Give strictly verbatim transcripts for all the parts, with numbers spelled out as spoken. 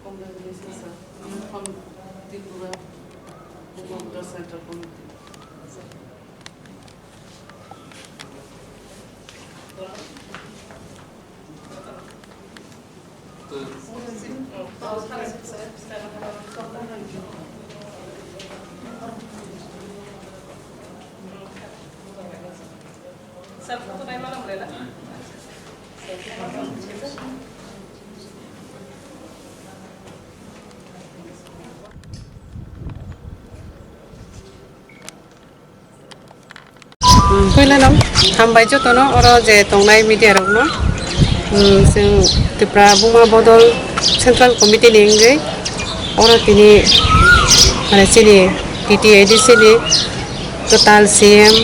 Congratulations, sir. You from Tripura Bumaputra Central Committee. Puila no hambai jotono oro je tongnai media rokno. Hmm, chwng Tripura Buma Bodol Central Committee ni wngwi oro tini, mane, chini T T A D C ni kwtal C M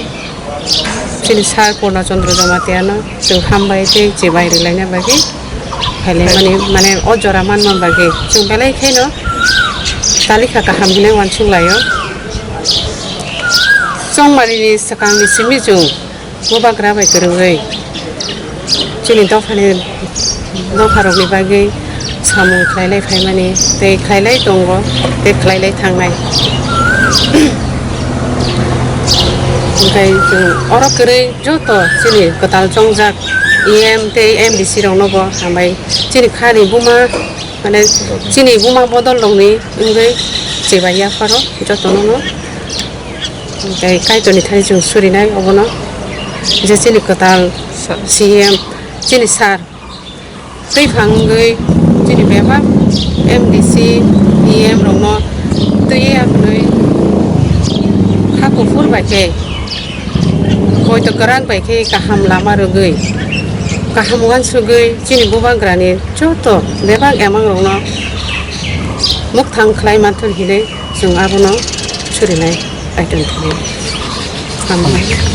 chini Sir Purna Chandra Jamatia no chwng hambai tei chibai rwlaina bagwi. Khailai mani, mane, o jora manma bagwi chwng belai kheno talikha kaham hinwi uansuk laio. Chongmari ni swkang ni simi chwng bubagra bai kwrwngwi chini dopha ni, dopha rok ni bagwi samung khlai lai phaimani tei khlai lai tongo tei khlai lai thangnai. Hwnkhe chwng oro kwrwi joto chini kwtal chongjak E M tei M D C rokno bo hambai. Chini khani buma, mane, chini buma bodol rokni wngwi chibai yapharo jotono no. Tei Kaitorni thani chwng surinai obono, je chini kwtal C M, chini sir twi phang wngwi chini bebak M D C, E M rokno twiwi akhwnwi ha kuphur bai khe, poito kwrak bai khe kaham lama rwgwi, kaham uansugwi chini bubagrani joto bebak emang rokno mukthang khlai manthun hinwi chwng abono surinai Kaitorni thani. Hambai.